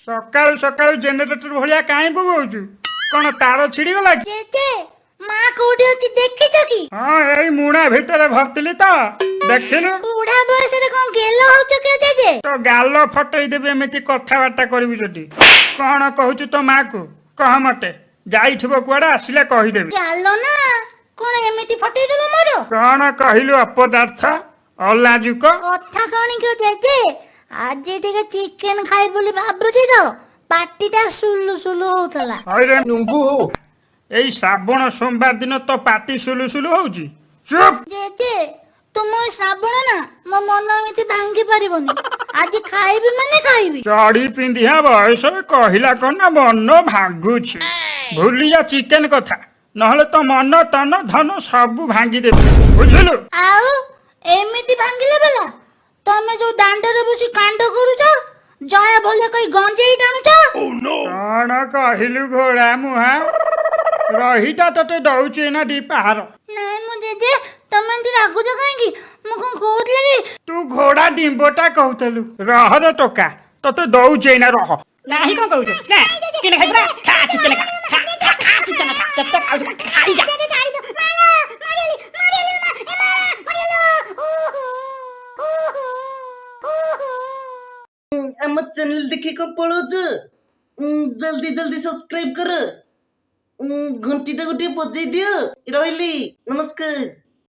ସକାଳୁ ସକାଳୁ ଜେନେରେଟର ଭଳିଆ କାହିଁ ବୋବଉଛୁ? କଣ ତାର ଛିଡିଗଲା କି? ଜେଜେ, ମା କୋଉଠି ଅଛି ଦେଖିଛ କି? ହଁ, ଏଇ ମୁଣା ଭିତରେ ଭର୍ତିଲି ତ, ଦେଖିଲୁ। ବୁଢା ବୟସରେ କଣ ଗେଲ ହଉଛ କି ଜେଜେ? ତୋ ଗାଲ ଫଟେଇ ଦେବି ଏମିତି କଥାବାର୍ତ୍ତା କରିବୁ ଯଦି। କଣ କହୁଛୁ ତୋ ମାକୁ କହ ମତେ। ଯାଇଥିବ କୁଆଡେ, ଆସିଲେ କହିଦେବି। ଗାଲ ନା କଣ ଏମିତି ଫଟେଇ ଦେବ ମୋର? କଣ କହିଲୁ ଅପଦାର୍ଥ, ଅଲାଜୁକ? କଥା କଣ କି ଜେଜେ, ଆଜି ଟିକେ ଚିକେନ ଖାଇ ବୋଲି ଭାବୁଛି ତ, ପାଟିଟା ସୁଲୁ ସୁଲୁ ହଉଥିଲା। ହଇରେ, ଏଇ ଶ୍ରାବଣ ସୋମବାର ଦିନ ତୋ ପାଟି ସୁଲୁ ସୁଲୁ ହଉଛି? ଚୁପ୍। ଜେଜେ, ତୁମ ଏ ଶ୍ରାବଣ ନା ମୋ ମନ ଏମିତି ଭାଙ୍ଗି ପାରିବନି। ଆଜି ଖାଇବି ମାନେ ଖାଇବି। ଚଢି ପିନ୍ଧିଆ ବୟସରେ କହିଲା କଣ ନା ମନ ଭାଙ୍ଗୁଛି। ଭୁଲି ଯା ଚିକେନ କଥା, ନହେଲେ ତୋ ମନ ତନ ଧନ ସବୁ ଭାଙ୍ଗିଦେବି, ବୁଝିଲୁ? ଆଉ ଏମିତି ଭାଙ୍ଗିଲେ ବେଲା ତମେ ଯୋଉ ଦାଣ୍ଡରେ ବସି କାଣ୍ଡ କରୁଛ, ଜୟ ଭୋଲେ କହି ଗଞ୍ଜେଇ ଟାଣୁଛ। କଣ କହିଲୁ ଘୋଡ଼ା ମୁହାଁ? ରହିଟା, ତତେ ଦଉଛି ନା ଦି ପାହାର। ନାଇଁ ମୁଁ ଜେଜେ, ତମେ ଏମିତି ରାଗୁଛ କାହିଁକି? ମୁଁ କଣ କହୁଥିଲି କି? ତୁ ଘୋଡ଼ା ଡିମ୍ବଟା କହୁଥିଲୁ। ରହରେ ଟୋକା, ତତେ ଦଉଛି ଏଇନା, ରହ। ନାହିଁ, କଣ କହୁଛୁ ନା? ଚିକେନ ଖାଇବୁ ନା? ଖା, ଚିକେନ ଖା, ଖା ଖା ଖା, ଚିକେନ ଖା, ଯେତେ ଖାଉଛୁ ଖା, ଖାଇ ଯା। ଜେଜେ, ଛାଡ଼ିଦିଅ। ମାର, ମରିଗଲି, ମରିଗଲି ମା, ଏ ମା, ମରିଗଲି। ଉହୁ, ଉହୁ, ଉହୁ। ଆମ ଚ୍ୟାନେଲ ଦେଖି କଣ ପଳଉଛୁ? ଜଲ୍ଦି ଜଲ୍ଦି ସବସ୍କ୍ରାଇବ କର, ଘଣ୍ଟିଟାକୁ ଟିକେ ବଜେଇ ଦିଅ। ରହିଲି, ନମସ୍କାର।